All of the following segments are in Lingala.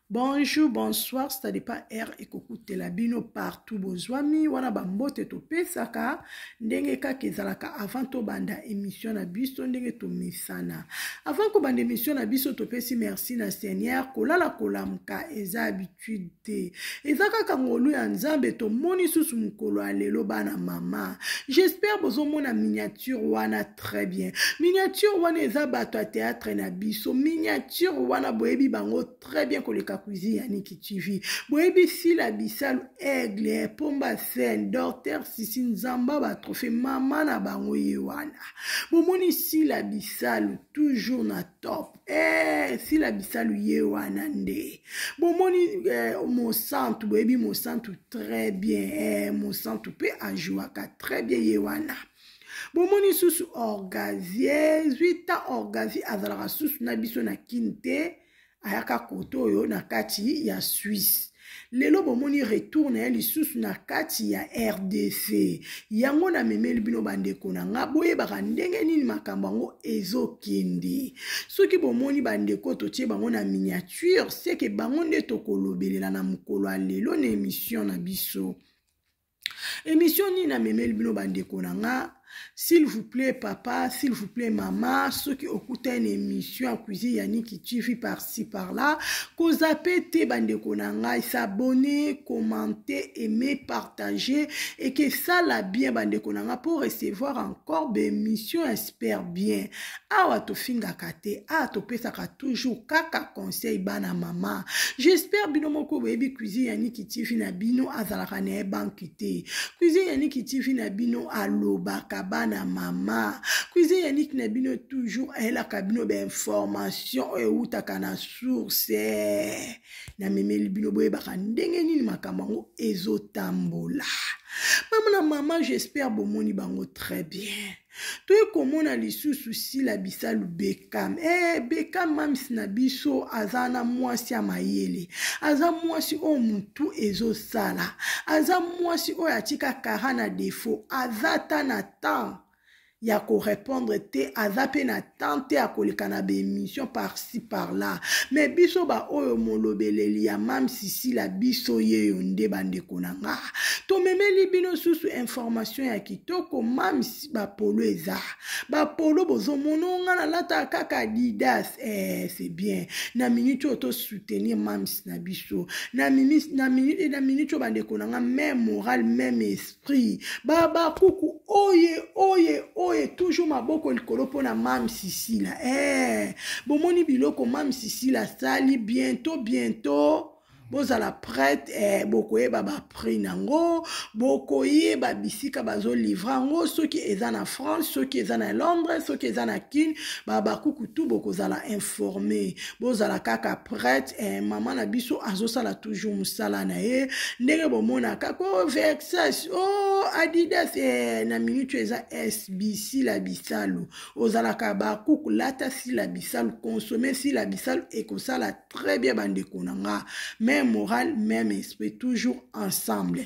Bonjour, bonsoir, ça dépend heure ekokutela bino partout bozwami wana bambote topesaka ndenge kaka ezalaka avant tobanda émission na biso ndenge tomesana. Avant kobanda émission na biso topesi merci na Seigneur, kolala kolamuka eza habitude te. Eza kaka ngolu ya Nzambe tomoni susu mokolo ya lelo bana mama. J'espère bozomona miniature wana très bien. Miniature wana eza bato ya théâtre na biso. Miniature wana boyebi bango très bien koleka cuisine ya Niki TV. Boyebi Sila Bisalu Aigle, Pomba Scène, Docteur Sisi Nzamba ba trophée mama na bango ye wana. Bomoni Sila Bisalu toujours na top. Eh, Sila Bisalu ye wana nde. Bomoni eh, Mosantu, boyebi Mosantu très bien. Eh, Mosantu pe ajouaka très bien ye wana. Bomoni susu Orgazie, zwi ta Orgazie azalaka susu na biso na kin te, ayaka kote oyo na kati ya Suisse. Lelo bomoni retour na ye lisusu na kati ya RDC. Yango namemeli bino bandeko na nga, boyebaka ndenge nini makambo yango ezokende. Soki bomoni bandeko totie bango na miniature, seke bango nde tokolobelela na mokolo ya lelo na emission na biso. Emission nini namemeli bino bandeko na nga? S'il vous plaît papa, s'il vous plaît mama, soki okutani na émission ya cuisine ya Niki TV par-ci par-là, kozape te bandeko na ngai, s'abonner, commenter, aimer, partager et que ça la bien bandeko na ngai pour recevoir encore des émissions espère bien. Awa tofingaka te, awa topesaka toujours kaka conseil bana mama. J'espère bino moko boyebi cuisine ya Niki TV na bino azalaka na ye banque te. Cuisine ya Niki TV na bino alobaka bana mama. Cuisine ya Niki na bino toujours ayelaka bino ba information oyo ewutaka na source. Na memeli bino boyebaka ndenge nini makambo yango ezotambola. Mama na mama, j'espère bomoni bango très bien. Toye komona lisusu Sila Bisalu Beckham. Eh, Beckham mams na biso aza na mwasi ya mayele. Aza mwasi oyo mutu ezosala. Aza mwasi oyo atika kara na défaut. Aza ta na temps ya ko répondre te, aza pe na temps te ya koleka na ba émission par-ci par-là. Mais biso ba oyo molobeleli ya mams Sila biso yeyo nde bandeko na nga. Tomemeli bino susu information ya kitoko mams bapolo eza bapolo bozomona nga nalata kaka Adidas eh, c'est bien na minute oyo to soutenir mams na biso na minute na minute na minute oyo bandeko na nga même moral même esprit babakuku oye oye oye toujours maboko likolo mpona mams Sila eh, bomoni biloko mams Sila asali bientôt bientôt bozala prête eh, bokoyeba ba prix nango, bokoyeba bisika bazolivre yango, soki eza na France, soki eza na Londres, soki eza na Kin, babakuku tu bokozala informé. Bozala kaka prête eh, mama na biso azosala toujours mosala na ye ndenge bomonaka ko Versace, oh Adidas eh, na minute eza SBC la bisalu ozalaka bakuku lata Sila Bisalu, consommer Sila Bisalu ekosala très bien bandeko na nga, même moral même esprit toujours ensemble.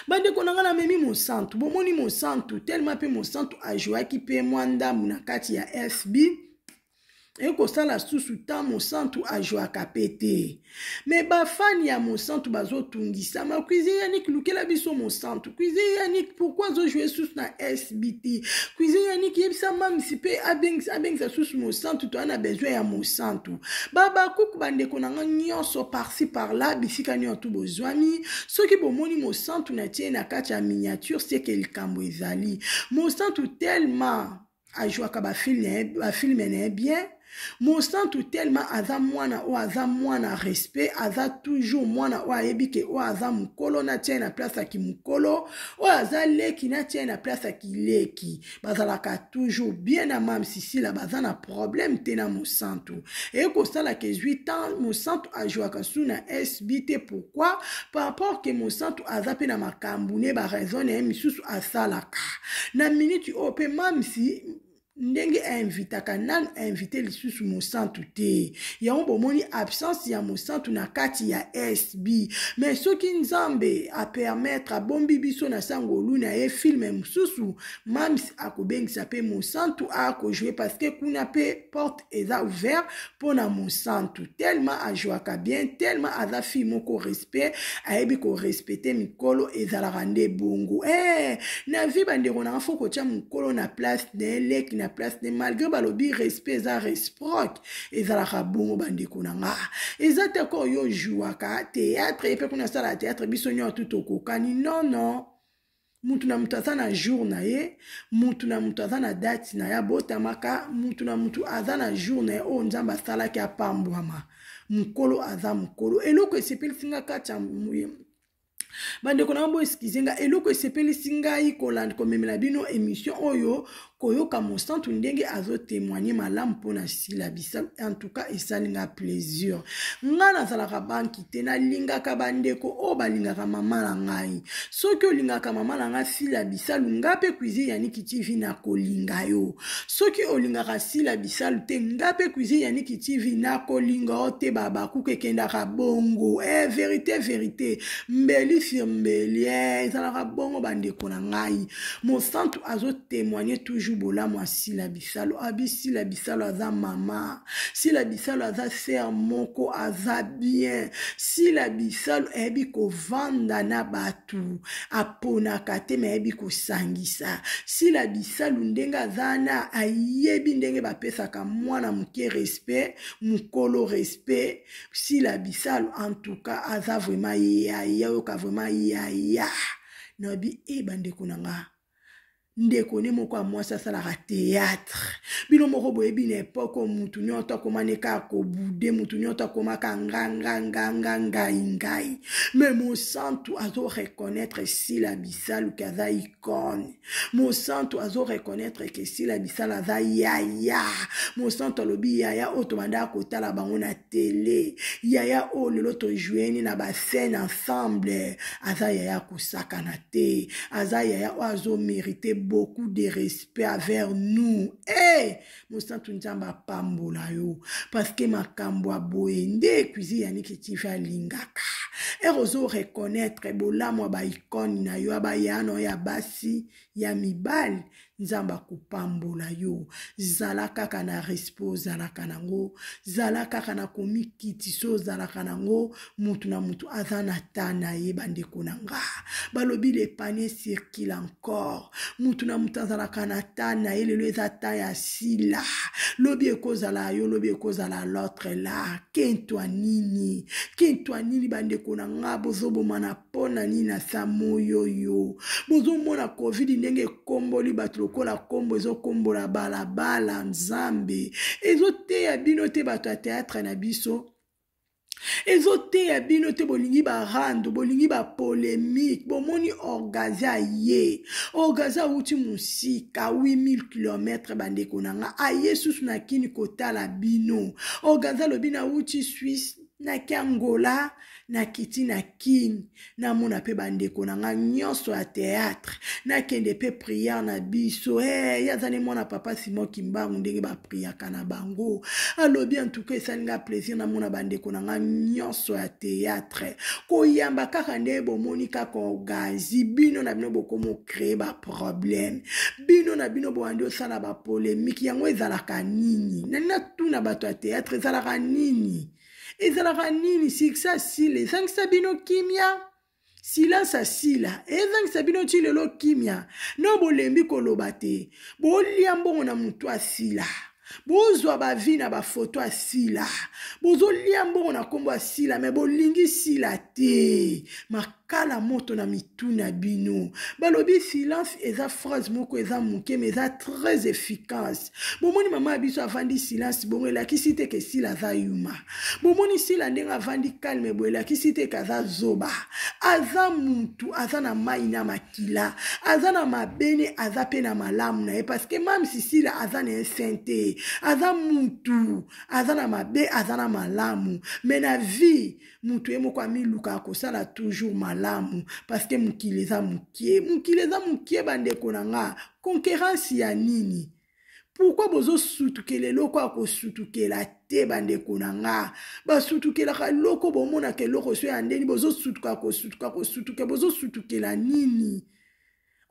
Bandeko na nga namemi Mosantu, bomoni Mosantu tellement pe Mosantu ajouaki pe mwa ndambu na kati ya SB ekosala susu ta Mosantu ajouaka pe te. Me bafani ya Mosantu bazotungisama, cuisine Yannick lukela biso Mosantu, cuisine Yannick pourquoi azojoue susu na SBT, cuisine Yannick yebisa mamisi pe abengisa abengisa susu Mosantu, toza na besoin ya Mosantu. Babakuku bandeko na nga nyonso par-ci par-là bisika nyonso tu bozwami, soki bomoni Mosantu na tie na kati ya miniature seke likambo ezali. Mosantu tellement ajouaka ba film na ye bien. Mosantu tellement aza mwana oyo aza mwana respect, aza toujours mwana oyo ayebi ke oyo aza mokolo na tie na place ya kimokolo, oyo aza leki na tie na place ya kileki. Bazalaka toujours bien na mam Sisila, baza na problème te na Mosantu. Ekosala ke zwi temps Mosantu ajouaka su na SB te. Pourquoi? Par rapport ke Mosantu aza pe na makambo ne ba raison na ye misusu asalaka. Na minute oyo pe mamsi Ndenge ainvitaka nanu ainvite lisusu Mosantu te. Yango bomoni absence ya Mosantu na kati ya SB. Mais soki Nzambe apermettre, abombi biso na sangolu na ye, film mosusu Mams akobengisa pe Mosantu akojoue, parce que kuna pe porte eza ouvert pona Mosantu. Tellement ajouaka bien, tellement aza fille moko respect, ayebi ko respecter mikolo, ezalaka nde bongo. Na vie bandeko nanga, faut kotia mokolo na place na ye, leki na place na ye, malgré balobi respect eza réciproque, ezalaka bongo bandeko na nga. Eza te ko yo jouaka théâtre, ye pe kuna asala théâtre, biso nyonso tokokani. Non, non. Mutu na mutu aza na jour na ye, mutu na mutu aza na date na ye abotamaka, mutu na mutu aza na jour na ye oyo Nzambe asalaki apambwama. Mokolo aza mokolo. Eloko esepelisi nga kati ya bandeko na nga, bo excuse nga, eloko esepelisi ngai kolanda komemela bino émission oyo, koyoka Mosantu ndenge azotémoigne malamu mpona Sila Bisalu, en tout cas esali nga plaisir. Nga nazalaka banki te, nalingaka bandeko oyo balingaka mama na ngai. Soki olingaka mama na ngai Sila Bisalu, nga mpe Cuisine Yaniki TV nakolinga yo. Soki olingaka Sila Bisalu te, nga mpe Cuisine Yaniki TV nakolinga yo te. Babakuka ekendaka bongo. Vérité, vérité, mbeli sur mbeli, ezalaka bongo bandeko na ngai. Mosantu azotémoigne toujours bolamu ya Sila Bisalu. Abi Sila Bisalu aza mama, Sila Bisalu aza sœur moko aza bien. Sila Bisalu ayebi kovanda na bato, aponaka te, me ayebi kosangisa. Sila Bisalu ndenge aza na, ayebi ndenge bapesaka mwana moke respect, mokolo respect. Sila Bisalu en tout cas aza vraiment yaya, oyoka vraiment yaya. Nayebi bandeko na nga, ndeko ne moko ya mwasi asalaka théâtre, bino moko boyebi na époque mutu nyonso akoma ne kaka kobude, mutu nyonso akomaka nganganganga ngai ngai. Mais Mosantu azo reconnaître Sila Bisalu ke aza icône. Mosantu azo reconnaître ke Sila Bisalu aza yaya. Mosantu alobi yaya oyo tobandaka kotala bango na télé, yaya oyo lelo tojoueni na bascène ensemble, aza yaya kosakana te, aza yaya oyo azomérite beaucoup de respect envers nous. Mosantu, Nzambe apambola yo, parce que makambo ya boye nde Cuisine Yaniki TV alingaka. Ere ozo reconnaître bolamu ya baicone na yo, ya baya na yo ya basi, ya mibali, Nzambe akopambola yo. Zala kaka na respect ozalaka nango, zala kaka na komikitisa ozalaka nango. Mutu na mutu aza na ta na ye bandeko na nga. Balobi le panier circule encore. Mutu na mutu azalaka na ta na ye. Lelo eza ta ya Sila, lobi ekozala yo, lobi ekozala l'autre là. Kentwa nini, kentwa nini bandeko na nga, bozoboma na mpo na nini na sa moyoyo? Bozomona covid ndenge ekomboli bato lokola kombo ezokombola balabala. Nzambe ezoteya bino te, bato ya théâtre na biso, ezoteya bino te. Bolingi barando, bolingi bapolémique. Bomoni Orgaza ye, Orgaza awuti mosika 8000 km, bandeko na nga, aye susu na kini kotala bino. Orgaza alobi nawuti Suisse, naki Angola, nakiti na Kini, namona mpe bandeko na nga nyonso ya théâtre, nakende mpe prière na biso. Ye aza ne mwana papa Simon Kimbangu, ndenge bapriaka na bango. Alobi en tout cas esali nga plaisir namona bandeko na nga nyonso ya théâtre. Koyamba kaka nde bomoni kaka Ogazi, bino na bino bokomo créer ba problème, bino na bino boyandi osala ba polémique. Yango ezalaka nini? Nani natuna bato ya théâtre, ezalaka nini? Ezalaka nini? Succès asila ezangisa bino kimia, silence asila ezangisa bino ti lelo kimia. No bolembi koloba te, bolia mbongo na motu asila, bozwa bavi na bafoto asila, bozolia mbongo na nkombo asila, me bolingi sila te. Makala moto na mitu na bino. Balobi silence eza phrase moko eza moke, mais eza très efficace. Bomoni mama ya biso avandi silence bongo, elakisi te ke Sila aza yuma. Bomoni Sila ndenge avandi calme boye, elakisi te ke aza zoba. Aza mutu, aza na mai na makila, aza na mabene, aza pe na malamu na ye, parce que même si Sila aza na ye saint te, aza mutu, aza na mabe, aza na malamu, mais na vie mutu ye moko amilukaka kosala toujours malamu, parce que mokili eza mokie, mokili eza mokie bandeko na nga. Concurrence ya nini? Pourquoi bozosutukela eloko ya kosutukela te? Bandeko na nga, basutukelaka eloko, bomonaka eloko so ya ndeni, bozosutuka kosutuka kosutuka, bozosutukela nini?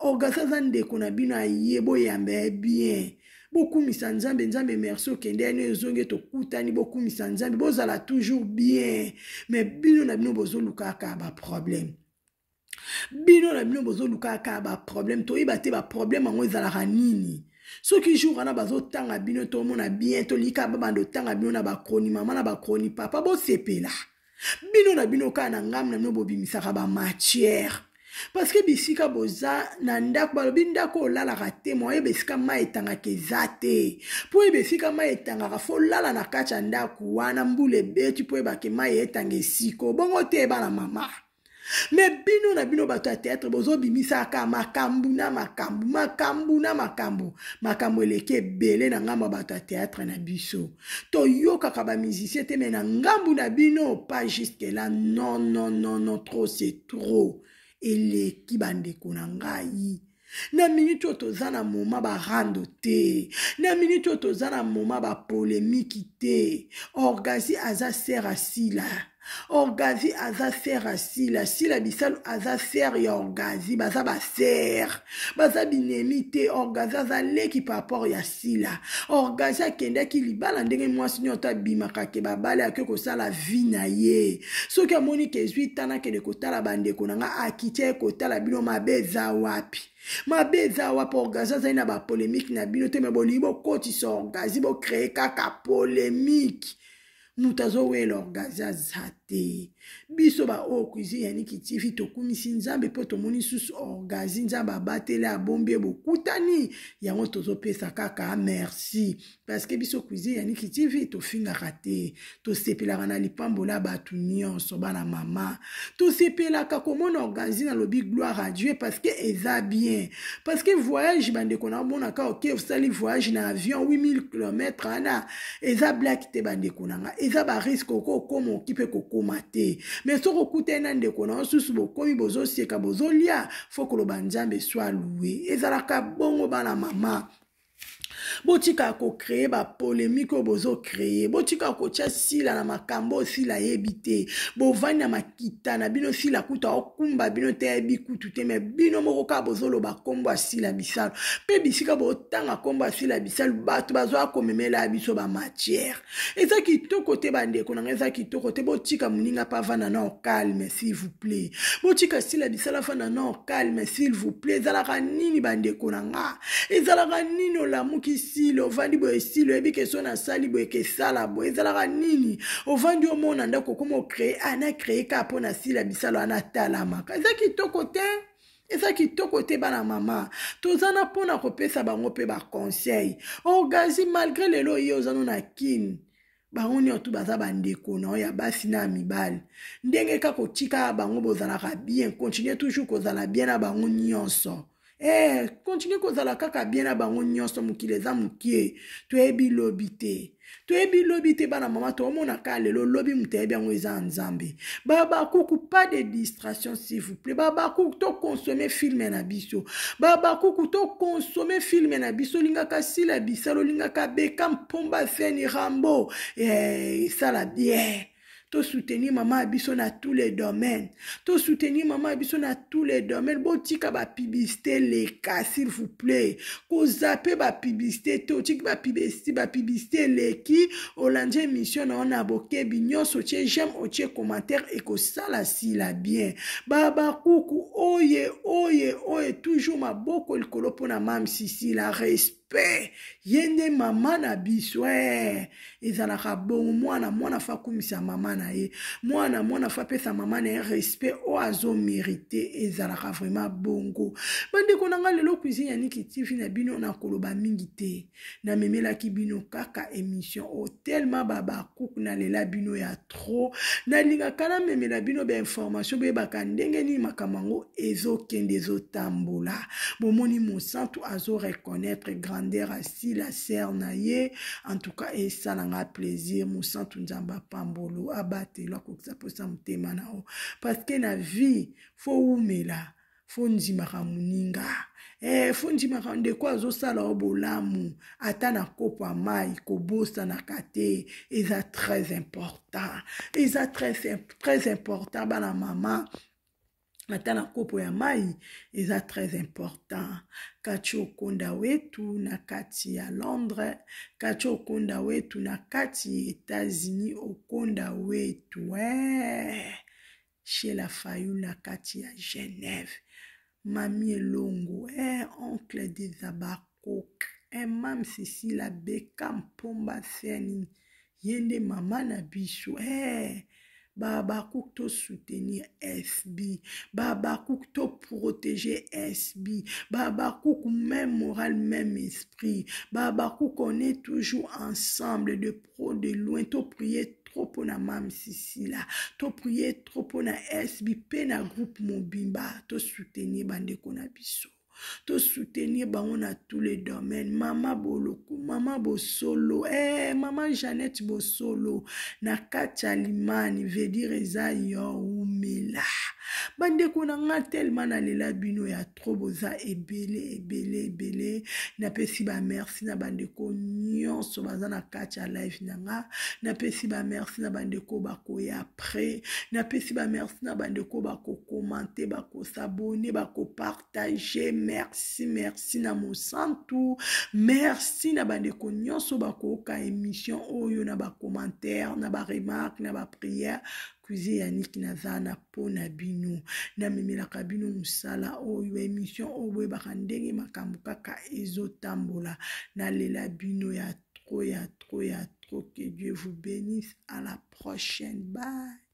Orgasi aza ndeko na bino, aye boyamba ye bien, bokumisa Nzambe. Nzambe merci, okende yani ezongi, tokutani, bokumisa Nzambe, bozala toujours bien. Mais bino na bino bozolukaka baproblème, bino na bino bozoluka kaka baproblème. Toyeba te baproblème yango ezalaka nini. Soki jour wana bazotanga bino, tomona bien, tolika babanda otanga bino na bachroni mama na bachroni papa, bosepela. Bino na bino kaka na ngambo na bino bobimisaka bamatière, parce que bisika boza na ndako, balobi ndako olalaka te, moyeba esika mai etangaka eza te. Mpo oyeba esika mai etangaka, fo lala na kati ya ndako wana, mbula ebeti, mpo oyebake mai etanga esika bongo te, bana mama. Me bino na bino bato ya théâtre bozobimisaka makambo na makambo, makambo na makambo, makambo eleki ebele na ngambo ya bato ya théâtre na biso. Toyokaka bamusicien te, me na ngambu na bino, pas jusque là, non, non, non, non, trop c'est trop, eleki. Bandeko na ngai, na minute oyo toza na moma barando te, na minute oyo toza na moma bapolémique te. Orgazi aza sœur asila, Orgazi aza sœur asila, Sila Bisalu aza sœur ya Orgazi, baza basœur, baza binemi te. Orgazi aza leki par rapport ya Sila. Orgazi akendaki libala ndenge mwasi nyonso abimaka, ke babale, ake kosala vie na ye. Soki amoni ke ezwi tana, akende kotala bandeko na nga, akiti aye kotala bino. Mabe eza wapi? Mabe eza wapi? Orgazi azali na bapolémique na bino te, me bolingi bokotisa Orgazi, bocréer kaka polémique. Moto azowela Orgazi aza te. Biso baoyo Cuisine ya Niki TV, tokumisi Nzambe mpo tomoni susu Orgazi, Nzambe abateli, abombi ye, bokutani yango, tozopesa kaka merci, parce que biso Cuisine ya Niki TV tofingaka te, tosepelaka na lipambola ya bato nyonso. Bana mama, tosepelaka komona Orgazi, nalobi gloire à Dieu, parce que eza bien, parce que voyage, bandeko, naomonaka oke osali voyage na avion 8000 km wana, eza blague te, bandeko na nga, eza barisque. Oko okoma, oki mpe kokoma te, mais soki okutani na ndeko na yo susu, bokomi, bozoseka, bozolia, fo koloba Nzambe soit loué. Ezalaka bongo, bana mama. Botika kocréer bapolémique oyo bozocréer, botika kotia Sila na makambo oyo Sila ayebi te. Bovandi na makita na bino, Sila kutu aokumba bino te, ayebi kutu te, me bino moko kaka bozoloba nkombo ya Sila Bisalo. Mpe bisika botanga nkombo ya Sila Bisalo, bato bazwa komemela ya biso bamatière. Eza kitoko te, bandeko na ngai, eza kitoko te. Botika moninga mpe avanda na calme, s'il vous plaît. Botika Sila Bisala avanda na calme, s'il vous plaît. Ezalaka nini, bandeko na nga? Ezalaka nini? Olamuki, Sila, ovandi boye, Sila, oyebi ke so nasali boye, kesala boye, ezalaka nini? Ovandi, omona ndako, okoma ocréer, ana créer kaka mpo na Sila Bisalo ana atalamaka. Eza kitoko te, eza kitoko te. Bana mama, toza na mpona kopesa bango mpe baconseil. Orgazi, malgré lelo ye oza no na Kine, bango nyonso baza bandeko na yo ya basi na ya mibali. Ndenge kaka otika bango bozalaka bien, continue toujours kozala bien na bango nyonso. Continue kozala kaka bien na bango nyonso. Mokili eza mokie, toyebi lobi te, toyebi lobi te. Bana mama, tomonaka lelo, lobi moto ayebi yango eza Nzambe. Babakuku, pas de distraction, s'il vous plaît. Babakuku, toconsommer film na biso. Babakuku, toconsommer film na biso. Olingaka Sila Bisalo, olingaka Beka Mpomba, Seni Rambo, esala bien. Tosoutenir mama ya biso na tous les domaines, tosoutenir mama ya biso na tous les domaines. Botika bapublicité leka, s'il vous plaît. Kozape bapublicité te. Otiki bapublicité, bapublicité eleki, olandi émission na yo na bokebi nyonso, otie j'aime, otie commentaire, ekosala Sila bien. Babakuku oye oye oye, toujours maboko likolo mpona Mamsisi, la respect ye nde mama na biso. Ezalaka bongo. Mwana mwana fa akumisa mama na ye, mwana mwana fa apesa mama na ye respect oyo azomériter. Ezalaka vraiment bongo, bandeko na nga. Lelo Cuisine ya Niki TV na bino, nakoloba mingi te, namemelaki bino kaka émission oyo tellement babakuku nalela bino ya trop. Nalingaka namemela bino bainformation, boyebaka ndenge nini makambo yango ezokende, ezotambola. Bomoni Mosantu azoreconnaître grandeur asila sœur na ye. En tout cas, esalanga plaisir. Mosantu, Nzambe apambolo, abatelo, akokisa mposa motema na yo, parce que na vie fo wumela, fo ndimaka moninga. Eh, fondimaka ndeko azosala yo bolamu ata na kopo ya mai, kobosanaka te, eza très important, eza très, très important bana mama, ata na kopo ya mai eza très important. Kati okonda wetu na kati ya Londres, kati okonda wetu na kati ya États-Unis, okonda wetu eh. Sheila Fayulu na kati ya Genève, Mami Elongo, eh, oncle des Abakok, eh, Mam Cecilia Beka Mpomba Seni, ye nde mama na biso, eh, Babakuk to soutenir SB, Babakuk to protéger SB, Babakuk même moral, même esprit, Babakuk on est toujours ensemble de pro de loin, to prier trop mpona mam Sisila, to prier trop mpona SB mpe na groupe mobimba, to soutenir bandeko na biso, to soutenir bango na tous les domaines. Mama Boloko, mama Bosolo, eh, mama Jeannette Bosolo na kati ya Limani, veut dire eza yo umela. Bandeko na nga, tellement nalela bino ya trop, boza ebele ebele ebele. Napesi ba merci na bandeko nyonso baza na kati ya live na nga, napesi ba merci na bandeko bakoya après, napesi ba merci na bandeko bakokomante, bakosabone, bakopartage. Merci, merci na mosantu, merci na bandeko nyonso bakoyoka émission oyo na bacommentaire, na baremarque, na baprière. Cuisine Yannick naza na mpo na bino, namemelaka bino mosala oyo, émission oyo, boyebaka ndenge makambo kaka ezotambola. Nalela bino ya trop, ya trop, ya trop. Que Dieu vous bénisse, à la prochaine, bye.